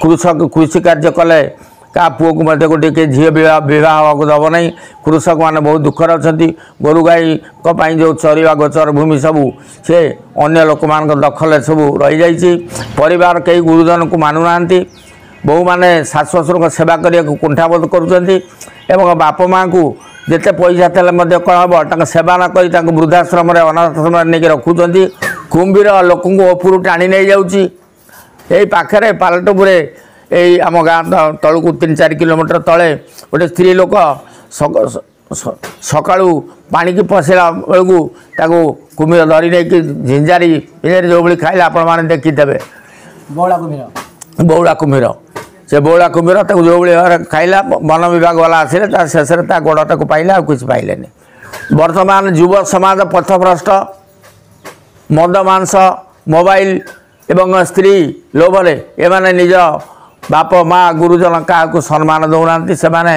କୃଷକ କୃଷି କାର୍ଯ୍ୟ କଲେ କାହା ପୁଅକୁ ମଧ୍ୟ ଗୋଟିଏ କିଏ ଝିଅ ବିବାହ ହେବାକୁ ଦେବ ନାହିଁ। କୃଷକମାନେ ବହୁତ ଦୁଃଖରେ ଅଛନ୍ତି। ଗୋରୁ ଗାଈଙ୍କ ପାଇଁ ଯେଉଁ ଚରିବା ଗୋଚର ଭୂମି ସବୁ ସେ ଅନ୍ୟ ଲୋକମାନଙ୍କ ଦଖଲରେ ସବୁ ରହିଯାଇଛି। ପରିବାର କେହି ଗୁରୁଜନଙ୍କୁ ମାନୁନାହାନ୍ତି। ବୋହୂମାନେ ଶାଶୁ ଶ୍ୱଶୁରଙ୍କ ସେବା କରିବାକୁ କୁଣ୍ଠାବୋଧ କରୁଛନ୍ତି ଏବଂ ବାପ ମାଆଙ୍କୁ ଯେତେ ପଇସା ଥିଲେ ମଧ୍ୟ କ'ଣ ହେବ, ତାଙ୍କ ସେବା ନ କରି ତାଙ୍କୁ ବୃଦ୍ଧାଶ୍ରମରେ ଅନାଥାଶ୍ରମରେ ନେଇକି ରଖୁଛନ୍ତି। କୁମ୍ଭୀର ଲୋକଙ୍କୁ ଉପରୁ ଟାଣି ନେଇଯାଉଛି। ଏଇ ପାଖରେ ପାଲଟପୁରେ ଏଇ ଆମ ଗାଁ ତଳକୁ 3-4 କିଲୋମିଟର ତଳେ ଗୋଟେ ସ୍ତ୍ରୀ ଲୋକ ସକାଳୁ ପାଣିକି ପଶିଲା ବେଳକୁ ତାକୁ କୁମ୍ଭୀର ଧରି ନେଇକି ଝିଞ୍ଜାରି ଝିଞ୍ଜାରି ଯେଉଁଭଳି ଖାଇଲେ ଆପଣମାନେ ଦେଖିଥିବେ। ବଉଳା କୁମ୍ଭୀର, ବଉଳା କୁମ୍ଭୀର, ସେ ବଉଳା କୁମ୍ଭୀର ତାକୁ ଯେଉଁଭଳି ଭାବରେ ଖାଇଲା, ବନ ବିଭାଗ ବାଲା ଆସିଲେ, ତା ଶେଷରେ ତା ଗୋଡ଼ଟାକୁ ପାଇଲେ, ଆଉ କିଛି ପାଇଲେନି। ବର୍ତ୍ତମାନ ଯୁବ ସମାଜ ପଥଭ୍ରଷ୍ଟ, ମଦ, ମାଂସ, ମୋବାଇଲ ଏବଂ ସ୍ତ୍ରୀ ଲୋଭରେ ଏମାନେ ନିଜ ବାପ ମା ଗୁରୁଜନ କାହାକୁ ସମ୍ମାନ ଦେଉନାହାନ୍ତି। ସେମାନେ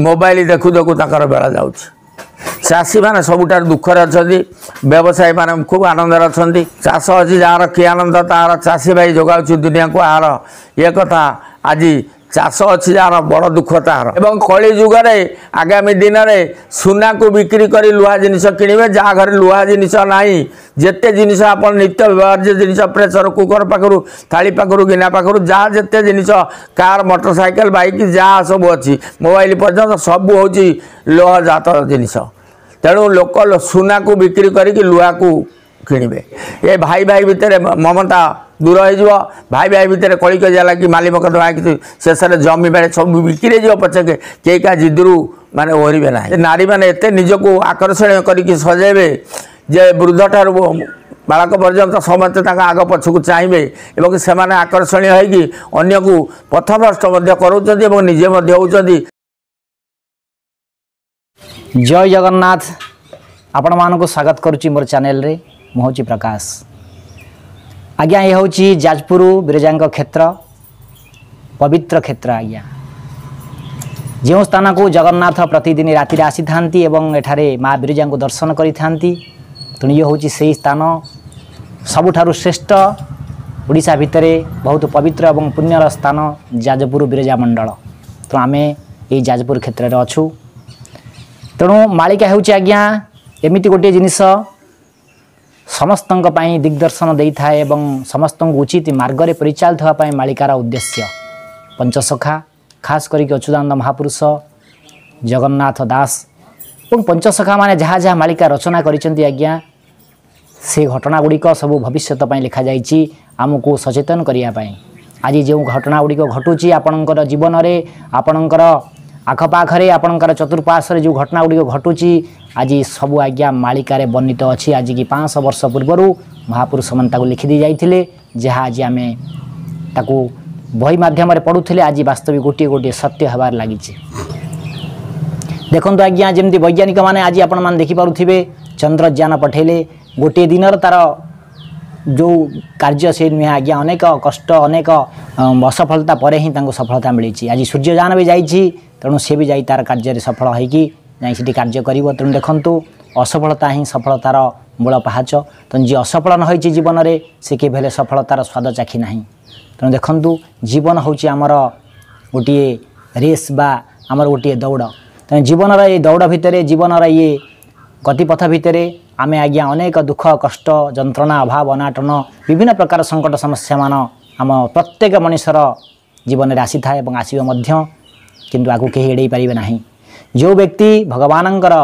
ମୋବାଇଲ ଦେଖୁ ଦେଖୁ ତାଙ୍କର ବେଳ ଯାଉଛି। ଚାଷୀମାନେ ସବୁଠାରୁ ଦୁଃଖରେ ଅଛନ୍ତି, ବ୍ୟବସାୟୀମାନେ ଖୁବ୍ ଆନନ୍ଦରେ ଅଛନ୍ତି। ଚାଷ ଅଛି ଯାହାର କି ଆନନ୍ଦ ତାହାର, ଚାଷୀ ଭାଇ ଯୋଗାଉଛି ଦୁନିଆକୁ ଆହାର। ଏ କଥା ଆଜି ଚାଷ ଅଛି ଯାହାର ବଡ଼ ଦୁଃଖ ତାହାର। ଏବଂ କଳି ଯୁଗରେ ଆଗାମୀ ଦିନରେ ସୁନାକୁ ବିକ୍ରି କରି ଲୁହା ଜିନିଷ କିଣିବେ। ଯାହା ଘରେ ଲୁହା ଜିନିଷ ନାହିଁ, ଯେତେ ଜିନିଷ ଆପଣ ନିତ୍ୟ ବ୍ୟବହାର୍ଯ୍ୟ ଜିନିଷ, ପ୍ରେସର କୁକର ପାଖରୁ, ଥାଳି ପାଖରୁ, ଗିନା ପାଖରୁ, ଯାହା ଯେତେ ଜିନିଷ, କାର୍, ମୋଟର ସାଇକେଲ, ବାଇକ୍, ଯାହା ସବୁ ଅଛି, ମୋବାଇଲ ପର୍ଯ୍ୟନ୍ତ ସବୁ ହେଉଛି ଲୌହଜାତ ଜିନିଷ। ତେଣୁ ଲୋକ ସୁନାକୁ ବିକ୍ରି କରିକି ଲୁହାକୁ କିଣିବେ। ଏ ଭାଇ ଭାଇ ଭିତରେ ମମତା ଦୂର ହେଇଯିବ। ଭାଇ ଭାଇ ଭିତରେ କଳିକଜିଆ ଲାଗି ମାଲି ମକଦ୍ଦମା ହେଇକି ଶେଷରେ ଜମି ବାଡ଼ି ସବୁ ବିକ୍ରି ହେଇଯିବ ପଛକେ କେହି କାହା ଜିଦ୍ରୁ ମାନେ ଓହରିବେ ନାହିଁ। ନାରୀମାନେ ଏତେ ନିଜକୁ ଆକର୍ଷଣୀୟ କରିକି ସଜେଇବେ ଯେ ବୃଦ୍ଧଠାରୁ ବାଳକ ପର୍ଯ୍ୟନ୍ତ ସମସ୍ତେ ତାଙ୍କ ଆଗ ପଛକୁ ଚାହିଁବେ ଏବଂ ସେମାନେ ଆକର୍ଷଣୀୟ ହେଇକି ଅନ୍ୟକୁ ପଥଭ୍ରଷ୍ଟ ମଧ୍ୟ କରାଉଛନ୍ତି ଏବଂ ନିଜେ ମଧ୍ୟ ହେଉଛନ୍ତି। ଜୟ ଜଗନ୍ନାଥ। ଆପଣମାନଙ୍କୁ ସ୍ୱାଗତ କରୁଛି ମୋର ଚ୍ୟାନେଲରେ। ମୁଁ ହେଉଛି ପ୍ରକାଶ। ଆଜ୍ଞା, ଏ ହେଉଛି ଯାଜପୁର ବିରଜାଙ୍କ କ୍ଷେତ୍ର, ପବିତ୍ର କ୍ଷେତ୍ର ଆଜ୍ଞା, ଯେଉଁ ସ୍ଥାନକୁ ଜଗନ୍ନାଥ ପ୍ରତିଦିନ ରାତିରେ ଆସିଥାନ୍ତି ଏବଂ ଏଠାରେ ମା ବିରଜାଙ୍କୁ ଦର୍ଶନ କରିଥାନ୍ତି। ତେଣୁ ଇଏ ହେଉଛି ସେଇ ସ୍ଥାନ, ସବୁଠାରୁ ଶ୍ରେଷ୍ଠ ଓଡ଼ିଶା ଭିତରେ ବହୁତ ପବିତ୍ର ଏବଂ ପୁଣ୍ୟର ସ୍ଥାନ ଯାଜପୁର ବିରଜା ମଣ୍ଡଳ। ତେଣୁ ଆମେ ଏଇ ଯାଜପୁର କ୍ଷେତ୍ରରେ ଅଛୁ। ତେଣୁ ମାଳିକା ହେଉଛି ଆଜ୍ଞା ଏମିତି ଗୋଟିଏ ଜିନିଷ, ସମସ୍ତଙ୍କ ପାଇଁ ଦିଗ୍ଦର୍ଶନ ଦେଇଥାଏ ଏବଂ ସମସ୍ତଙ୍କୁ ଉଚିତ ମାର୍ଗରେ ପରିଚାଳିତ ହେବା ପାଇଁ ମାଳିକାର ଉଦ୍ଦେଶ୍ୟ। ପଞ୍ଚସଖା, ଖାସ କରିକି ଅଚ୍ୟୁତାନନ୍ଦ ମହାପୁରୁଷ, ଜଗନ୍ନାଥ ଦାସ ଏବଂ ପଞ୍ଚସଖା ମାନେ ଯାହା ଯାହା ମାଳିକା ରଚନା କରିଛନ୍ତି ଆଜ୍ଞା, ସେ ଘଟଣା ଗୁଡ଼ିକ ସବୁ ଭବିଷ୍ୟତ ପାଇଁ ଲେଖାଯାଇଛି ଆମକୁ ସଚେତନ କରିବା ପାଇଁ। ଆଜି ଯେଉଁ ଘଟଣା ଗୁଡ଼ିକ ଘଟୁଛି ଆପଣଙ୍କର ଜୀବନରେ, ଆପଣଙ୍କର ଆଖପାଖରେ, ଆପଣଙ୍କର ଚତୁଃପାର୍ଶ୍ୱରେ ଯେଉଁ ଘଟଣା ଗୁଡ଼ିକ ଘଟୁଛି, ଆଜି ସବୁ ଆଜ୍ଞା ମାଳିକାରେ ବର୍ଣ୍ଣିତ ଅଛି। ଆଜିକି 500 ବର୍ଷ ପୂର୍ବରୁ ମହାପୁରୁଷମାନେ ତାକୁ ଲେଖିଦେଇ ଯାଇଥିଲେ, ଯାହା ଆଜି ଆମେ ତାକୁ ବହି ମାଧ୍ୟମରେ ପଢ଼ୁଥିଲେ, ଆଜି ବାସ୍ତବିକ ଗୋଟିଏ ଗୋଟିଏ ସତ୍ୟ ହେବାରେ ଲାଗିଛି। ଦେଖନ୍ତୁ ଆଜ୍ଞା, ଯେମିତି ବୈଜ୍ଞାନିକମାନେ ଆଜି ଆପଣମାନେ ଦେଖିପାରୁଥିବେ ଚନ୍ଦ୍ରଯାନ ପଠାଇଲେ, ଗୋଟିଏ ଦିନର ତା'ର ଯେଉଁ କାର୍ଯ୍ୟ ସେ ନୁହେଁ ଆଜ୍ଞା, ଅନେକ କଷ୍ଟ, ଅନେକ ଅସଫଳତା ପରେ ହିଁ ତାଙ୍କୁ ସଫଳତା ମିଳିଛି। ଆଜି ସୂର୍ଯ୍ୟଯାନ ବି ଯାଇଛି, ତେଣୁ ସେ ବି ଯାଇ ତା'ର କାର୍ଯ୍ୟରେ ସଫଳ ହେଇକି ଯାଇ ସେଠି କାର୍ଯ୍ୟ କରିବ। ତେଣୁ ଦେଖନ୍ତୁ, ଅସଫଳତା ହିଁ ସଫଳତାର ମୂଳ ପାହାଚ। ତେଣୁ ଯିଏ ଅସଫଳ ନ ହୋଇଛି ଜୀବନରେ, ସେ କେବେ ହେଲେ ସଫଳତାର ସ୍ୱାଦ ଚାଖି ନାହିଁ। ତେଣୁ ଦେଖନ୍ତୁ, ଜୀବନ ହେଉଛି ଆମର ଗୋଟିଏ ରେସ୍ ବା ଆମର ଗୋଟିଏ ଦୌଡ଼। ତେଣୁ ଜୀବନର ଏଇ ଦୌଡ଼ ଭିତରେ, ଜୀବନର ଇଏ ଗତିପଥ ଭିତରେ ଆମେ ଆଜ୍ଞା ଅନେକ ଦୁଃଖ, କଷ୍ଟ, ଯନ୍ତ୍ରଣା, ଅଭାବ, ଅନାଟନ, ବିଭିନ୍ନ ପ୍ରକାର ସଙ୍କଟ ସମସ୍ୟାମାନ ଆମ ପ୍ରତ୍ୟେକ ମଣିଷର ଜୀବନରେ ଆସିଥାଏ ଏବଂ ଆସିବ ମଧ୍ୟ, କିନ୍ତୁ ଆକୁ କେହି ଏଡ଼େଇ ପାରିବେ ନାହିଁ। ଯେଉଁ ବ୍ୟକ୍ତି ଭଗବାନଙ୍କର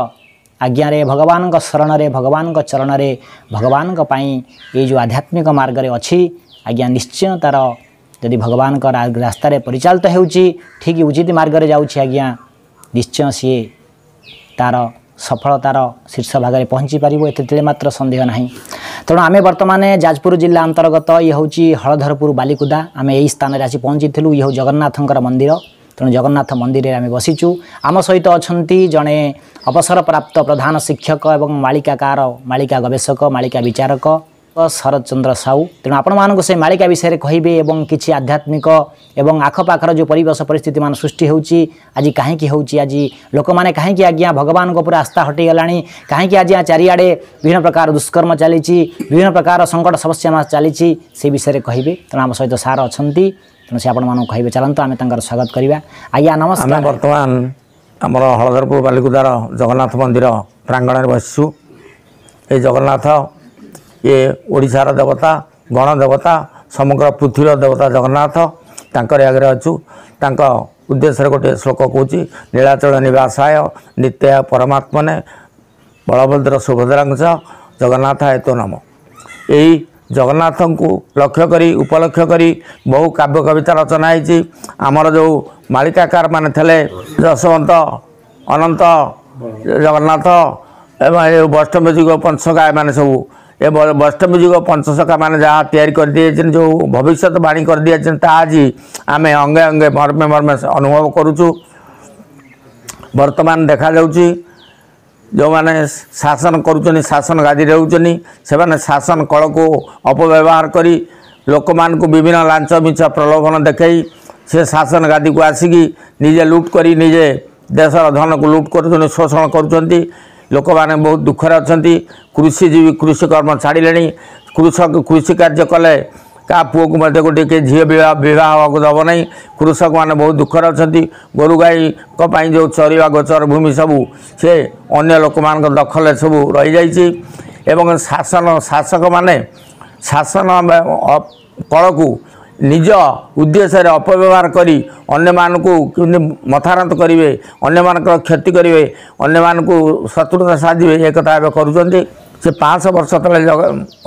ଆଜ୍ଞାରେ, ଭଗବାନଙ୍କ ଶରଣରେ, ଭଗବାନଙ୍କ ଚରଣରେ, ଭଗବାନଙ୍କ ପାଇଁ ଏଇ ଯେଉଁ ଆଧ୍ୟାତ୍ମିକ ମାର୍ଗରେ ଅଛି ଆଜ୍ଞା, ନିଶ୍ଚୟ ତା'ର ଯଦି ଭଗବାନଙ୍କ ରାସ୍ତାରେ ପରିଚାଳିତ ହେଉଛି, ଠିକ୍ ଉଚିତ ମାର୍ଗରେ ଯାଉଛି ଆଜ୍ଞା, ନିଶ୍ଚୟ ସିଏ ତା'ର ସଫଳତାର ଶୀର୍ଷ ଭାଗରେ ପହଞ୍ଚି ପାରିବ, ଏଥିରେ ମାତ୍ର ସନ୍ଦେହ ନାହିଁ। ତେଣୁ ଆମେ ବର୍ତ୍ତମାନ ଯାଜପୁର ଜିଲ୍ଲା ଅନ୍ତର୍ଗତ ଇଏ ହେଉଛି ହଳଧରପୁର ବାଲିକୁଦା, ଆମେ ଏହି ସ୍ଥାନରେ ଆସି ପହଞ୍ଚିଥିଲୁ। ଇଏ ହେଉଛି ଜଗନ୍ନାଥଙ୍କର ମନ୍ଦିର। ତେଣୁ ଜଗନ୍ନାଥ ମନ୍ଦିରରେ ଆମେ ବସିଛୁ। ଆମ ସହିତ ଅଛନ୍ତି ଜଣେ ଅବସରପ୍ରାପ୍ତ ପ୍ରଧାନ ଶିକ୍ଷକ ଏବଂ ମାଳିକାକାର, ମାଳିକା ଗବେଷକ, ମାଳିକା ବିଚାରକ ଶରତ ଚନ୍ଦ୍ର ସାହୁ। ତେଣୁ ଆପଣମାନଙ୍କୁ ସେ ମାଳିକା ବିଷୟରେ କହିବେ ଏବଂ କିଛି ଆଧ୍ୟାତ୍ମିକ ଏବଂ ଆଖପାଖର ଯେଉଁ ପରିବେଶ ପରିସ୍ଥିତିମାନ ସୃଷ୍ଟି ହେଉଛି ଆଜି, କାହିଁକି ହେଉଛି, ଆଜି ଲୋକମାନେ କାହିଁକି ଆଜ୍ଞା ଭଗବାନଙ୍କ ଉପରେ ଆସ୍ଥା ହଟିଗଲାଣି, କାହିଁକି ଆଜି ଚାରିଆଡ଼େ ବିଭିନ୍ନ ପ୍ରକାର ଦୁଷ୍କର୍ମ ଚାଲିଛି, ବିଭିନ୍ନ ପ୍ରକାର ସଙ୍କଟ ସମସ୍ୟା ଚାଲିଛି, ସେ ବିଷୟରେ କହିବେ। ତେଣୁ ଆମ ସହିତ ସାର୍ ଅଛନ୍ତି। ତେଣୁ ସେ ଆପଣମାନଙ୍କୁ କହିବେ। ଚାଲନ୍ତୁ ଆମେ ତାଙ୍କର ସ୍ୱାଗତ କରିବା। ଆଜ୍ଞା ନମସ୍କାର। ଆମେ ବର୍ତ୍ତମାନ ଆମର ହଳଧରପୁର ବାଲିକୁଦାର ଜଗନ୍ନାଥ ମନ୍ଦିର ପ୍ରାଙ୍ଗଣରେ ବସିଛୁ। ଏ ଜଗନ୍ନାଥ ଇଏ ଓଡ଼ିଶାର ଦେବତା, ଗଣ ଦେବତା, ସମଗ୍ର ପୃଥିବୀର ଦେବତା ଜଗନ୍ନାଥ, ତାଙ୍କରି ଆଗରେ ଅଛୁ। ତାଙ୍କ ଉଦ୍ଦେଶ୍ୟରେ ଗୋଟିଏ ଶ୍ଲୋକ କହୁଛି। ନୀଳାଚଳ ନିବାସାୟ ନିତ୍ୟ ପରମାତ୍ମନେ ବଳଭଦ୍ର ସୁଭଦ୍ରାଙ୍କ ଜଗନ୍ନାଥ ହେତୁ ନମ। ଏଇ ଜଗନ୍ନାଥଙ୍କୁ ଲକ୍ଷ୍ୟ କରି, ଉପଲକ୍ଷ୍ୟ କରି ବହୁ କାବ୍ୟ କବିତା ରଚନା ହେଇଛି। ଆମର ଯେଉଁ ମାଳିକାକାର ମାନେ ଥିଲେ, ଯଶୋବନ୍ତ, ଅନନ୍ତ, ଜଗନ୍ନାଥ ଏବଂ ଏ ବୈଷ୍ଣବ ଯୁଗ ପଞ୍ଚସଖା, ଏମାନେ ସବୁ ଏ ବୈଷ୍ଣବ ଯୁଗ ପଞ୍ଚସଖା ମାନେ ଯାହା ତିଆରି କରିଦିଆଯାଇଛନ୍ତି, ଯେଉଁ ଭବିଷ୍ୟତ ବାଣୀ କରିଦିଆଯାଇଛନ୍ତି, ତାହା ଆଜି ଆମେ ଅଙ୍ଗେ ଅଙ୍ଗେ ମର୍ମେ ମର୍ମେ ଅନୁଭବ କରୁଛୁ। ବର୍ତ୍ତମାନ ଦେଖାଯାଉଛି ଯେଉଁମାନେ ଶାସନ କରୁଛନ୍ତି, ଶାସନ ଗାଦିରେ ରହୁଛନ୍ତି, ସେମାନେ ଶାସନ କଳକୁ ଅପବ୍ୟବହାର କରି ଲୋକମାନଙ୍କୁ ବିଭିନ୍ନ ଲାଞ୍ଚ ମିଛ ପ୍ରଲୋଭନ ଦେଖାଇ ସେ ଶାସନ ଗାଦିକୁ ଆସିକି ନିଜେ ଲୁଟ୍ କରି ନିଜେ ଦେଶର ଧନକୁ ଲୁଟ୍ କରୁଛନ୍ତି, ଶୋଷଣ କରୁଛନ୍ତି। ଲୋକମାନେ ବହୁତ ଦୁଃଖରେ ଅଛନ୍ତି। କୃଷିଜୀବୀ କୃଷି କର୍ମ ଛାଡ଼ିଲେଣି। କୃଷକ କୃଷି କାର୍ଯ୍ୟ କଲେ କାହା ପୁଅକୁ ମଧ୍ୟ ଗୋଟିଏ କିଏ ଝିଅ ବିବାହ ହେବାକୁ ଦେବ ନାହିଁ। କୃଷକମାନେ ବହୁତ ଦୁଃଖରେ ଅଛନ୍ତି। ଗୋରୁ ଗାଈଙ୍କ ପାଇଁ ଯେଉଁ ଚରିବା ଗୋଚର ଭୂମି ସବୁ ସେ ଅନ୍ୟ ଲୋକମାନଙ୍କ ଦଖଲରେ ସବୁ ରହିଯାଇଛି ଏବଂ ଶାସକମାନେ ଶାସନ କଳକୁ ନିଜ ଉଦ୍ଦେଶ୍ୟରେ ଅପବ୍ୟବହାର କରି ଅନ୍ୟମାନଙ୍କୁ କେମିତି ମଥାନତ କରିବେ, ଅନ୍ୟମାନଙ୍କର କ୍ଷତି କରିବେ, ଅନ୍ୟମାନଙ୍କୁ ଶତ୍ରୁତା ସାଧିବେ, ଏ କଥା ଏବେ କରୁଛନ୍ତି। ସେ 500 ବର୍ଷ ତଳେ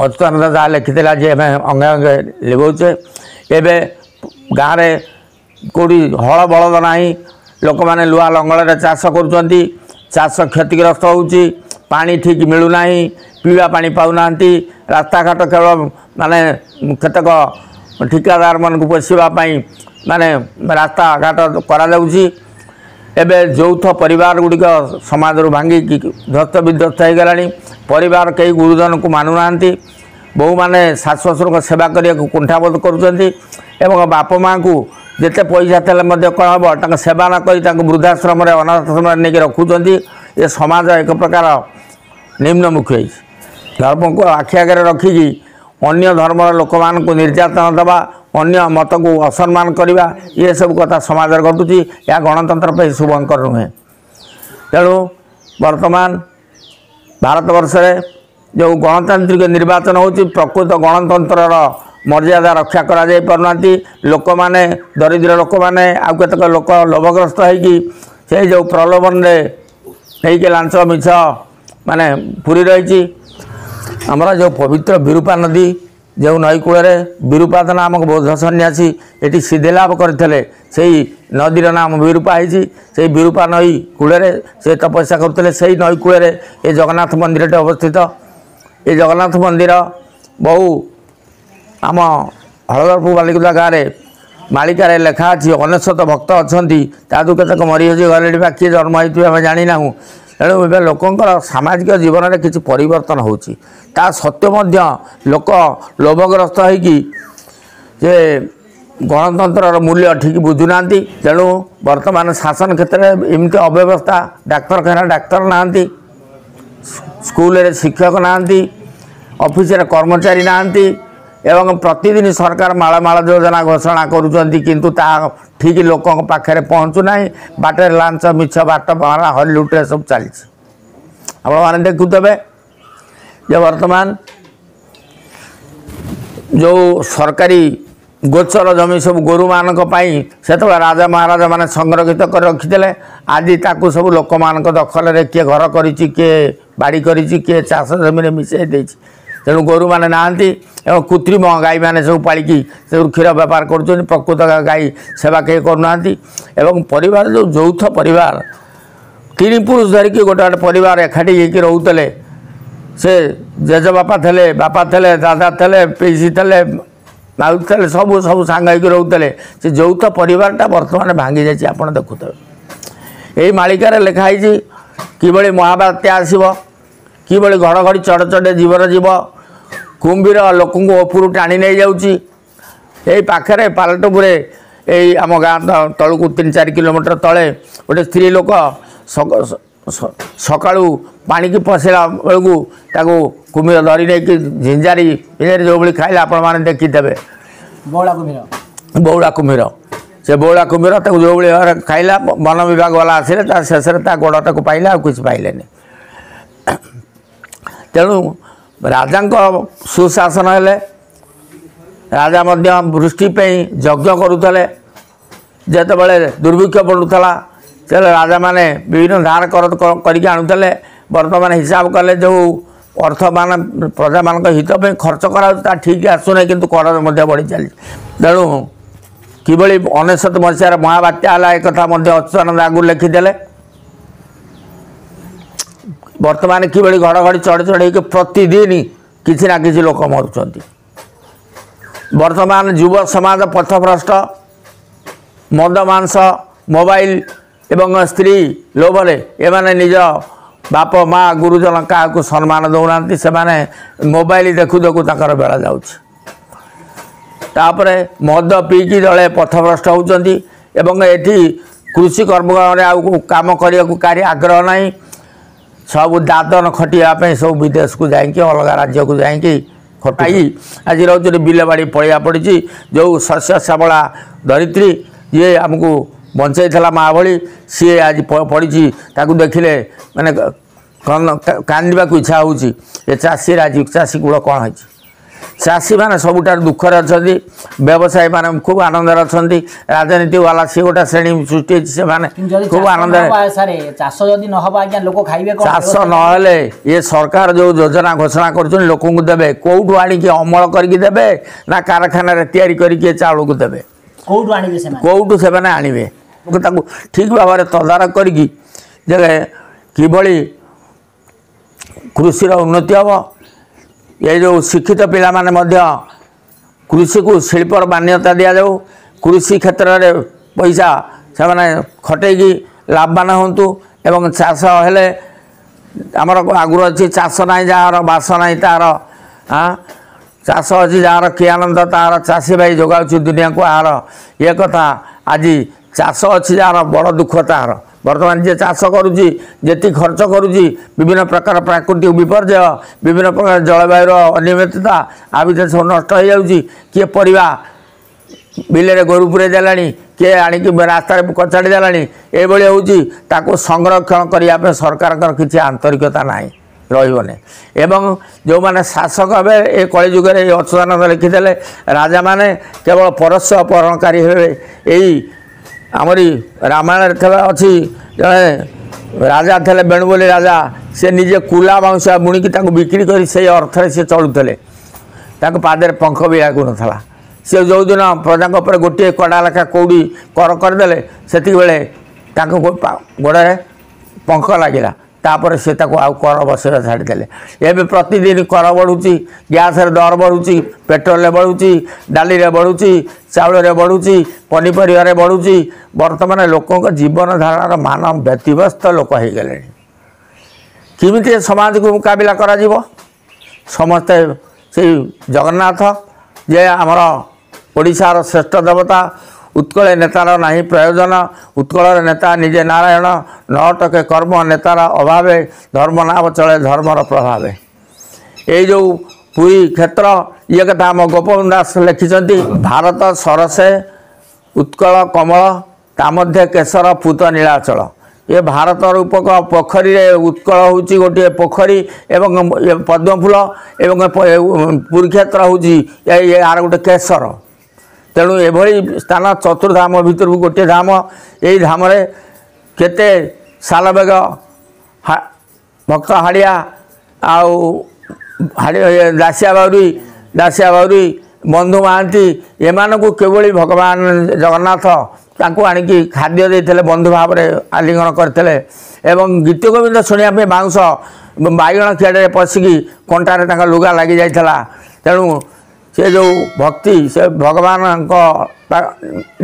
ଅଚ୍ୟୁତାନନ୍ଦ ଯାହା ଲେଖିଥିଲା ଯେ ଆମେ ଅଙ୍ଗେ ଅଙ୍ଗେ ଲିଭଉଛେ। ଏବେ ଗାଁରେ କେଉଁଠି ହଳ ବଳଦ ନାହିଁ, ଲୋକମାନେ ଲୁହା ଲଙ୍ଗଳରେ ଚାଷ କରୁଛନ୍ତି। ଚାଷ କ୍ଷତିଗ୍ରସ୍ତ ହେଉଛି, ପାଣି ଠିକ୍ ମିଳୁନାହିଁ, ପିଇବା ପାଣି ପାଉନାହାନ୍ତି। ରାସ୍ତାଘାଟ କେବଳ ମାନେ କେତେକ ଠିକାଦାରମାନଙ୍କୁ ପୋଷିବା ପାଇଁ ମାନେ ରାସ୍ତାଘାଟ କରାଯାଉଛି। ଏବେ ଯୌଥ ପରିବାର ଗୁଡ଼ିକ ସମାଜରୁ ଭାଙ୍ଗିକି ଧ୍ୱସ୍ତ ବିଧ୍ୱସ୍ତ ହେଇଗଲାଣି। ପରିବାର କେହି ଗୁରୁଜନଙ୍କୁ ମାନୁନାହାନ୍ତି। ବୋହୂମାନେ ଶାଶୁ ଶ୍ୱଶୁରଙ୍କ ସେବା କରିବାକୁ କୁଣ୍ଠାବୋଧ କରୁଛନ୍ତି ଏବଂ ବାପ ମାଆଙ୍କୁ ଯେତେ ପଇସା ଥିଲେ ମଧ୍ୟ କ'ଣ ହେବ, ତାଙ୍କ ସେବା ନ କରି ତାଙ୍କୁ ବୃଦ୍ଧାଶ୍ରମରେ ଅନାଥାଶ୍ରମରେ ନେଇକି ରଖୁଛନ୍ତି। ଏ ସମାଜ ଏକ ପ୍ରକାର ନିମ୍ନମୁଖୀ ହେଇଛି। ଧର୍ମକୁ ଆଖି ଆଗରେ ରଖିକି ଅନ୍ୟ ଧର୍ମର ଲୋକମାନଙ୍କୁ ନିର୍ଯାତନା ଦେବା, ଅନ୍ୟ ମତକୁ ଅସମ୍ମାନ କରିବା, ଏସବୁ କଥା ସମାଜରେ ଘଟୁଛି। ଏହା ଗଣତନ୍ତ୍ର ପାଇଁ ଶୁଭଙ୍କର ନୁହେଁ। ତେଣୁ ବର୍ତ୍ତମାନ ଭାରତବର୍ଷରେ ଯେଉଁ ଗଣତାନ୍ତ୍ରିକ ନିର୍ବାଚନ ହେଉଛି, ପ୍ରକୃତ ଗଣତନ୍ତ୍ରର ମର୍ଯ୍ୟାଦା ରକ୍ଷା କରାଯାଇ ପାରୁନାହାନ୍ତି। ଲୋକମାନେ, ଦରିଦ୍ର ଲୋକମାନେ ଆଉ କେତେକ ଲୋକ ଲୋଭଗ୍ରସ୍ତ ହେଇକି ସେଇ ଯେଉଁ ପ୍ରଲୋଭନରେ ନେଇକି ଲାଞ୍ଚ ମିଛ ମାନେ ପୁରୀ ରହିଛି। ଆମର ଯେଉଁ ପବିତ୍ର ବିରୂପା ନଦୀ, ଯେଉଁ ନଈ କୂଳରେ ବିରୂପାଦ ନାମକ ବୌଦ୍ଧ ସନ୍ନ୍ୟାସୀ ଏଠି ସିଦ୍ଧିଲାଭ କରିଥିଲେ, ସେଇ ନଦୀର ନାମ ବିରୂପା ହେଇଛି। ସେଇ ବିରୂପା ନଈ କୂଳରେ ସେ ତପସ୍ୟା କରୁଥିଲେ। ସେଇ ନଈ କୂଳରେ ଏ ଜଗନ୍ନାଥ ମନ୍ଦିରଟି ଅବସ୍ଥିତ। ଏ ଜଗନ୍ନାଥ ମନ୍ଦିର ବହୁ ଆମ ହଳଦରପୁର ବାଲିକୁଦା ଗାଁରେ ମାଳିକାରେ ଲେଖା ଅଛି 99 ଭକ୍ତ ଅଛନ୍ତି। ତା ଦେହରୁ କେତେକ ମରିହଜି ଗଲେଣି ବା କିଏ ଜନ୍ମ ହେଇଥିବେ ଆମେ ଜାଣିନାହୁଁ। ତେଣୁ ଏବେ ଲୋକଙ୍କର ସାମାଜିକ ଜୀବନରେ କିଛି ପରିବର୍ତ୍ତନ ହେଉଛି। ତା ସତ୍ତ୍ୱେ ମଧ୍ୟ ଲୋକ ଲୋଭଗ୍ରସ୍ତ ହେଇକି ଯେ ଗଣତନ୍ତ୍ରର ମୂଲ୍ୟ ଠିକ୍ ବୁଝୁନାହାନ୍ତି। ତେଣୁ ବର୍ତ୍ତମାନ ଶାସନ କ୍ଷେତ୍ରରେ ଏମିତି ଅବ୍ୟବସ୍ଥା, ଡାକ୍ତରଖାନା ଡାକ୍ତର ନାହାନ୍ତି, ସ୍କୁଲରେ ଶିକ୍ଷକ ନାହାନ୍ତି, ଅଫିସରେ କର୍ମଚାରୀ ନାହାନ୍ତି ଏବଂ ପ୍ରତିଦିନ ସରକାର ମାଳ ମାଳ ଯୋଜନା ଘୋଷଣା କରୁଛନ୍ତି, କିନ୍ତୁ ତାହା ଠିକ୍ ଲୋକଙ୍କ ପାଖରେ ପହଞ୍ଚୁନାହିଁ। ବାଟରେ ଲାଞ୍ଚ ମିଛ ବାଟ ବହାନା ହରିଲୁଟରେ ସବୁ ଚାଲିଛି। ଆପଣମାନେ ଦେଖୁଥିବେ ଯେ ବର୍ତ୍ତମାନ ଯେଉଁ ସରକାରୀ ଗୋଚର ଜମି ସବୁ ଗୋରୁମାନଙ୍କ ପାଇଁ ସେତେବେଳେ ରାଜା ମହାରାଜାମାନେ ସଂରକ୍ଷିତ କରି ରଖିଥିଲେ, ଆଜି ତାକୁ ସବୁ ଲୋକମାନଙ୍କ ଦଖଲରେ କିଏ ଘର କରିଛି, କିଏ ବାଡ଼ି କରିଛି, କିଏ ଚାଷ ଜମିରେ ମିଶାଇ ଦେଇଛି। ତେଣୁ ଗୋରୁମାନେ ନାହାନ୍ତି ଏବଂ କୃତ୍ରିମ ଗାଈମାନେ ସବୁ ପାଳିକି ସବୁ କ୍ଷୀର ବେପାର କରୁଛନ୍ତି। ପ୍ରକୃତ ଗାଈ ସେବା କେହି କରୁନାହାନ୍ତି। ଏବଂ ପରିବାର ଯେଉଁ ଯୌଥ ପରିବାର, ତିନି ପୁରୁଷ ଧରିକି ଗୋଟେ ଗୋଟେ ପରିବାର ଏକାଠି ହେଇକି ରହୁଥିଲେ, ସେ ଜେଜେବାପା ଥିଲେ, ବାପା ଥିଲେ, ଦାଦା ଥିଲେ, ପିଇସି ଥିଲେ, ମାଉସୀ ଥିଲେ, ସବୁ ସବୁ ସାଙ୍ଗ ହେଇକି ରହୁଥିଲେ। ସେ ଯୌଥ ପରିବାରଟା ବର୍ତ୍ତମାନ ଭାଙ୍ଗି ଯାଇଛି। ଆପଣ ଦେଖୁଥିବେ ଏଇ ମାଳିକାରେ ଲେଖା ହେଇଛି କିଭଳି ମହାବାତ୍ୟା ଆସିବ, କିଭଳି ଘଡ଼ଘଡ଼ି ଚଡ଼ଚଡ଼ି ଜୀବନ ଯିବ, କୁମ୍ଭୀର ଲୋକଙ୍କୁ ଉପରୁ ଟାଣି ନେଇଯାଉଛି। ଏଇ ପାଖରେ ପାଲଟପୁରେ ଏଇ ଆମ ଗାଁ ତଳକୁ 3-4 କିଲୋମିଟର ତଳେ ଗୋଟେ ସ୍ତ୍ରୀ ଲୋକ ସକାଳୁ ପାଣିକି ପଶିଲା ବେଳକୁ ତାକୁ କୁମ୍ଭୀର ଧରି ନେଇକି ଝିଞ୍ଜାରି ଝିଞ୍ଜାରି ଯେଉଁଭଳି ଖାଇଲେ ଆପଣମାନେ ଦେଖିଥିବେ। ବଉଳା କୁମ୍ଭୀର। ବଉଳା କୁମ୍ଭୀର। ସେ ବଉଳା କୁମ୍ଭୀର ତାକୁ ଯେଉଁଭଳି ଭାବରେ ଖାଇଲା, ବନ ବିଭାଗ ବାଲା ଆସିଲେ, ତା ଶେଷରେ ତା ଗୋଡ଼ଟାକୁ ପାଇଲେ, ଆଉ କିଛି ପାଇଲେନି। ତେଣୁ ରାଜାଙ୍କ ସୁଶାସନ ହେଲେ, ରାଜା ମଧ୍ୟ ବୃଷ୍ଟି ପାଇଁ ଯଜ୍ଞ କରୁଥିଲେ। ଯେତେବେଳେ ଦୁର୍ଭିକ୍ଷ ପଡ଼ୁଥିଲା, ସେତେବେଳେ ରାଜାମାନେ ବିଭିନ୍ନ ଧାର କର କରିକି ଆଣୁଥିଲେ। ବର୍ତ୍ତମାନ ହିସାବ କଲେ ଯେଉଁ ଅର୍ଥ ମାନେ ପ୍ରଜାମାନଙ୍କ ହିତ ପାଇଁ ଖର୍ଚ୍ଚ କରାଯାଉଛି, ତା ଠିକ୍ ଆସୁନାହିଁ, କିନ୍ତୁ କର ମଧ୍ୟ ବଢ଼ି ଚାଲିଛି। ତେଣୁ କିଭଳି 99 ମସିହାରେ ମହାବାତ୍ୟା ହେଲା, ଏକଥା ମଧ୍ୟ ଅଚ୍ୟୁତାନନ୍ଦ ଆଗରୁ ଲେଖିଦେଲେ। ବର୍ତ୍ତମାନ କିଭଳି ଘଡ଼ଘଡ଼ି ଚଢ଼ି ହେଇକି ପ୍ରତିଦିନ କିଛି ନା କିଛି ଲୋକ ମରୁଛନ୍ତି। ବର୍ତ୍ତମାନ ଯୁବ ସମାଜ ପଥଭ୍ରଷ୍ଟ, ମଦ, ମାଂସ, ମୋବାଇଲ ଏବଂ ସ୍ତ୍ରୀ ଲୋଭରେ ଏମାନେ ନିଜ ବାପ ମା ଗୁରୁଜନ କାହାକୁ ସମ୍ମାନ ଦେଉନାହାନ୍ତି। ସେମାନେ ମୋବାଇଲ ଦେଖୁ ଦେଖୁ ତାଙ୍କର ବେଳ ଯାଉଛି। ତାପରେ ମଦ ପିଇକି ଦଳେ ପଥଭ୍ରଷ୍ଟ ହେଉଛନ୍ତି ଏବଂ ଏଠି କୃଷି କର୍ମରେ ଆଉ କାମ କରିବାକୁ କାହାରି ଆଗ୍ରହ ନାହିଁ। ସବୁ ଦାଦନ ଖଟିବା ପାଇଁ ସବୁ ବିଦେଶକୁ ଯାଇକି, ଅଲଗା ରାଜ୍ୟକୁ ଯାଇକି ଖଟାଇ ଆଜି ରହୁଛନ୍ତି। ବିଲବାଡ଼ି ପଳିଆ ପଡ଼ିଛି। ଯେଉଁ ଶସ୍ୟ ଶ୍ୟାମଳା ଧରିତ୍ରୀ ଯିଏ ଆମକୁ ବଞ୍ଚେଇଥିଲା ମା ଭଳି, ସିଏ ଆଜି ପଡ଼ିଛି। ତାକୁ ଦେଖିଲେ ମାନେ କାନ୍ଦିବାକୁ ଇଚ୍ଛା ହେଉଛି। ଏ ଚାଷୀ ରାଜି, ଚାଷୀ କୂଳ କ'ଣ ହେଇଛି? ଚାଷୀମାନେ ସବୁଠାରୁ ଦୁଃଖରେ ଅଛନ୍ତି, ବ୍ୟବସାୟୀମାନେ ଖୁବ୍ ଆନନ୍ଦରେ ଅଛନ୍ତି, ରାଜନୀତି ବାଲା ସିଏ ଗୋଟେ ଶ୍ରେଣୀ ସୃଷ୍ଟି ହେଇଛି, ସେମାନେ ଖୁବ୍ ଆନନ୍ଦରେ। ଚାଷ ଯଦି ନ ହବ ଆଜ୍ଞା, ଲୋକ ଖାଇବେ? ଚାଷ ନହେଲେ ଏ ସରକାର ଯେଉଁ ଯୋଜନା ଘୋଷଣା କରୁଛନ୍ତି, ଲୋକଙ୍କୁ ଦେବେ କେଉଁଠୁ ଆଣିକି? ଅମଳ କରିକି ଦେବେ ନା କାରଖାନାରେ ତିଆରି କରିକି ଏ ଚାଉଳକୁ ଦେବେ? କେଉଁଠୁ ଆଣିବେ ସେମାନେ? କେଉଁଠୁ ସେମାନେ ଆଣିବେ? ତାକୁ ଠିକ୍ ଭାବରେ ତଦାରଖ କରିକି ଯେ କିଭଳି କୃଷିର ଉନ୍ନତି ହେବ। ଏ ଯେଉଁ ଶିକ୍ଷିତ ପିଲାମାନେ ମଧ୍ୟ କୃଷିକୁ ଶିଳ୍ପର ମାନ୍ୟତା ଦିଆଯାଉ, କୃଷି କ୍ଷେତ୍ରରେ ପଇସା ସେମାନେ ଖଟେଇକି ଲାଭବାନ ହୁଅନ୍ତୁ। ଏବଂ ଚାଷ ହେଲେ ଆମର ଆଗରୁ ଅଛି, ଚାଷ ନାହିଁ ଯାହାର ବାସ ନାହିଁ ତାହାର, ଚାଷ ଅଛି ଯାହାର କି ଆନନ୍ଦ ତାହାର, ଚାଷୀ ଭାଇ ଯୋଗାଉଛି ଦୁନିଆକୁ ଆହାର। ଇଏ କଥା ଆଜି ଚାଷ ଅଛି ଯାହାର ବଡ଼ ଦୁଃଖ ତାହାର। ବର୍ତ୍ତମାନ ଯିଏ ଚାଷ କରୁଛି, ଯେତିକି ଖର୍ଚ୍ଚ କରୁଛି, ବିଭିନ୍ନ ପ୍ରକାର ପ୍ରାକୃତିକ ବିପର୍ଯ୍ୟୟ, ବିଭିନ୍ନ ପ୍ରକାର ଜଳବାୟୁର ଅନିୟମିତତା, ଆ ଭିତରେ ସବୁ ନଷ୍ଟ ହେଇଯାଉଛି। କିଏ ପରିବା ବିଲରେ ଗୋରୁ ପୁରେଇ ଦେଲାଣି, କିଏ ଆଣିକି ରାସ୍ତାରେ କଚାଡ଼ି ଦେଲାଣି, ଏଇଭଳି ହେଉଛି। ତାକୁ ସଂରକ୍ଷଣ କରିବା ପାଇଁ ସରକାରଙ୍କର କିଛି ଆନ୍ତରିକତା ନାହିଁ, ରହିବନି। ଏବଂ ଯେଉଁମାନେ ଶାସକ ହେବେ ଏ କଳିଯୁଗରେ, ଏ ଅଚ୍ୟୁତାନନ୍ଦ ଲେଖିଦେଲେ, ରାଜାମାନେ କେବଳ ପରସ୍ୟ ଅପହରଣକାରୀ ହେବେ। ଏଇ ଆମରି ରାମାୟଣରେ ଥିବା ଅଛି, ଜଣେ ରାଜା ଥିଲେ ବେଣୁ ବୋଲି ରାଜା, ସେ ନିଜେ କୁଲା ବାଉଁଶା ବୁଣିକି ତାକୁ ବିକ୍ରି କରି ସେଇ ଅର୍ଥରେ ସେ ଚଳୁଥିଲେ। ତାଙ୍କ ପାଦରେ ପଙ୍କ ବି ଲାଗୁନଥିଲା। ସେ ଯେଉଁଦିନ ପ୍ରଜାଙ୍କ ଉପରେ ଗୋଟିଏ କଡ଼ା ଲେଖା କଉଡ଼ି କର କରିଦେଲେ, ସେତିକିବେଳେ ତାଙ୍କ ଗୋଡ଼ରେ ପଙ୍କ ଲାଗିଲା। ତାପରେ ସେ ତାକୁ ଆଉ କର ବସେଇବା ଛାଡ଼ିଦେଲେ। ଏବେ ପ୍ରତିଦିନ କର ବଢ଼ୁଛି, ଗ୍ୟାସ୍ରେ ଦର ବଢ଼ୁଛି, ପେଟ୍ରୋଲରେ ବଢ଼ୁଛି, ଡାଲିରେ ବଢ଼ୁଛି, ଚାଉଳରେ ବଢ଼ୁଛି, ପନିପରିବାରେ ବଢ଼ୁଛି। ବର୍ତ୍ତମାନ ଲୋକଙ୍କ ଜୀବନ ଧାରଣାର ମାନ ବ୍ୟତିବ୍ୟସ୍ତ ଲୋକ ହେଇଗଲେଣି। କେମିତି ଏ ସମାଜକୁ ମୁକାବିଲା କରାଯିବ? ସମସ୍ତେ ସେଇ ଜଗନ୍ନାଥ ଯେ ଆମର ଓଡ଼ିଶାର ଶ୍ରେଷ୍ଠ ଦେବତା। ଉତ୍କଳେ ନେତାର ନାହିଁ ପ୍ରୟୋଜନ, ଉତ୍କଳର ନେତା ନିଜେ ନାରାୟଣ। ନ ଅଟକେ କର୍ମ ନେତାର ଅଭାବେ, ଧର୍ମ ନାମ ଚଳେ ଧର୍ମର ପ୍ରଭାବେ। ଏଇ ଯେଉଁ ପୁରୀ କ୍ଷେତ୍ର, ଇଏ କଥା ଆମ ଗୋପବନ୍ଧୁ ଦାସ ଲେଖିଛନ୍ତି। ଭାରତ ସରସେ ଉତ୍କଳ କମଳ, ତା ମଧ୍ୟେ କେଶର ପୂତ ନୀଳାଚଳ। ଏ ଭାରତ ରୂପକ ପୋଖରୀରେ ଉତ୍କଳ ହେଉଛି ଗୋଟିଏ ପୋଖରୀ ଏବଂ ପଦ୍ମଫୁଲ, ଏବଂ ପୁରୀ କ୍ଷେତ୍ର ହେଉଛି ଆର ଗୋଟେ କେଶର। ତେଣୁ ଏଭଳି ସ୍ଥାନ ଚତୁର୍ଧାମ ଭିତରକୁ ଗୋଟିଏ ଧାମ। ଏଇ ଧାମରେ କେତେ ସାଲବେଗ, ଭକ୍ତ ହାଡ଼ିଆ, ଆଉ ହାଡ଼ି ଦାସିଆ ବାଉରୀ, ଦାସିଆ ବାଉରୀ, ବନ୍ଧୁ ମହାନ୍ତି, ଏମାନଙ୍କୁ କିଭଳି ଭଗବାନ ଜଗନ୍ନାଥ ତାଙ୍କୁ ଆଣିକି ଖାଦ୍ୟ ଦେଇଥିଲେ, ବନ୍ଧୁ ଭାବରେ ଆଲିଙ୍ଗନ କରିଥିଲେ, ଏବଂ ଗୀତ ଗୋବିନ୍ଦ ଶୁଣିବା ପାଇଁ ବାଉଁଶ ବାଇଗଣ ଖିଆଡ଼ରେ ପଶିକି କଣ୍ଟାରେ ତାଙ୍କ ଲୁଗା ଲାଗିଯାଇଥିଲା। ତେଣୁ ସେ ଯେଉଁ ଭକ୍ତି, ସେ ଭଗବାନଙ୍କ